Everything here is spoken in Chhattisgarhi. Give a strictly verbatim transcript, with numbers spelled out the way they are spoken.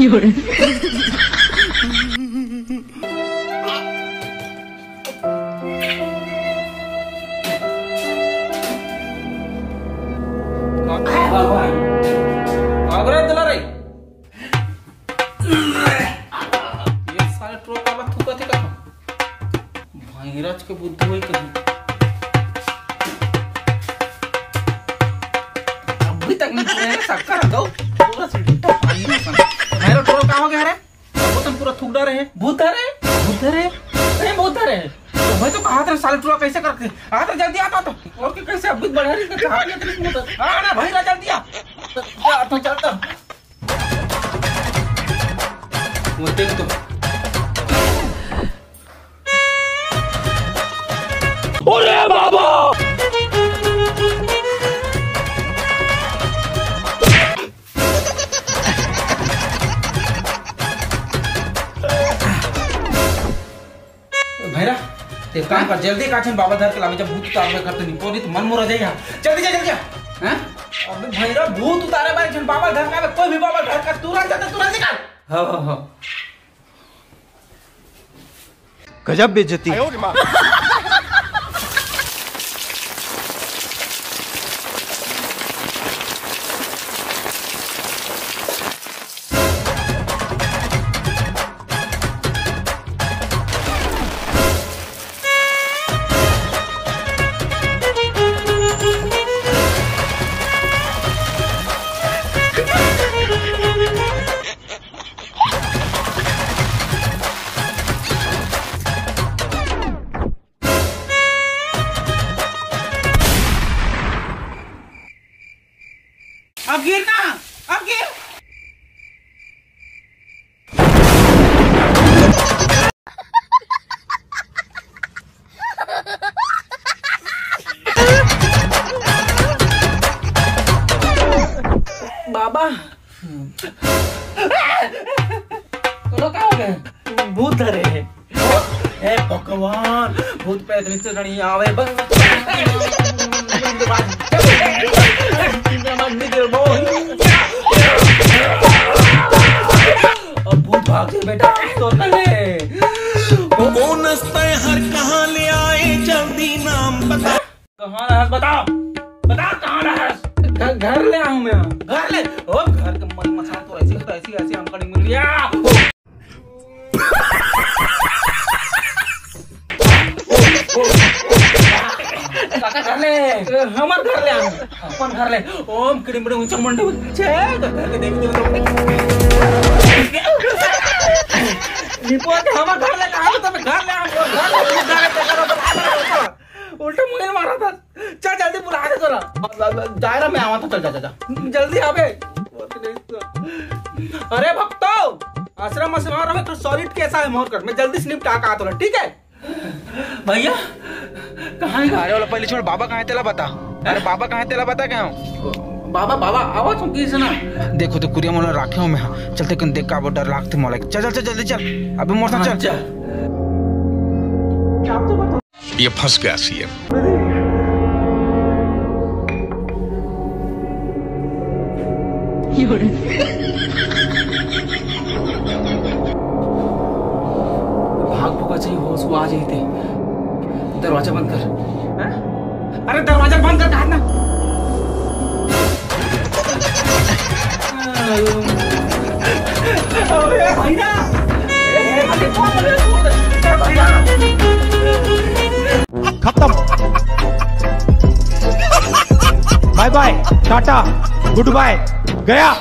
का-, का-, का-, का-, का-, ये साले ट्रक वाला थूकत हे का? भैरज के बुद्धि होई कहीं। अभी तक नहीं पूरे शक्कर दो, पूरा सीढ़ी तो पानी में सन। भैरज, ट्रक का हो गया रे? वो तो पूरा थूक डारे है। भूत धरे? भूत धरे? नहीं, भूत धरे। तो भाई तो कहा था साले ट्रक कैसे करके? आ तो जल्दी आता तो। और के कैसे अभी बढ़ा रही है, कहा लिया तेरे को तो। आ ना भैरज, जल्दी आ। जा, तो चलता। वो देख तो। अरे बाबा! भैरा, ते काम कर, जल्दी का झन बाबा धर के लावे, जब भूत उतारबे करते नहीं, पोरी तो मन मोरा जाई। जल्दी जा, जल्दी जा। हैं? अबे भैरा, भूत उतारे बार झन बाबा धर के आवे, कोई भी बाबा धर के तुरंत जाते, तुरंत निकाल। हाँ, हाँ, हाँ। गजब बेइज्जती। अब गिर ना, अब गिर। बाबा, तोला का हो गया? भूत धरे हे। हे भगवान, भूत प्रेत नीचे नहीं आवे बस। अब भूत भाग जाए बेटा, तो तले। कौन हस्ते हर कहाँ ले आए, जल्दी नाम बता। कहाँ रहस? बताओ, बताओ, कहाँ रहस? घर, घर ले आऊं मैं। घर ले? ओ, घर के मन मसान तो ऐसी, तो ऐसी, ऐसी हमका नहीं मिल रही है। काका, घर ले। हमर घर ले आऊं। अपन घर ले। ओम किड़िम बिड़िम उच्चम मंडे उच्चे। घर के देवी देवता। निपोते हमर घर ले, कहाँ तो घर ले आऊं, घर ले, घर ले, घर ले। उल्टा मुंह मारा था। चल जल्दी बुला दे तोला। जा रहा मैं, आवा था, चल जा, जा, जा। जल्दी आबे। अरे भक्तो, आश्रम में सेवा रहे तो सॉलिड कैसा है मोर कर, मैं जल्दी स्लिप टाका तोला, ठीक है? भैया, कहाँ है? अरे वाला पहले छोड़, बाबा कहाँ है तेला बता। अरे बाबा कहाँ है तेला बता, कहाँ हो? बाबा, बाबा, आवा तुम किस ना? देखो तो कुरिया मोला राखे हो मैं, हाँ। चलते कन देख का डर लागते मोला। चल, चल, चल, जल्दी चल। अबे मोर साथ हाँ, चल। चल। ये फंस गया सीएम। भाग भगा चाहिए, होश वो आ जाई थे। दरवाजा बंद कर। हैं? अरे दरवाजा बंद कर, कहा ना। अरे भैया, ए, अरे कौन बोले? ए भैया। खत्म। बाय बाय, टाटा, गुड बाय, गया।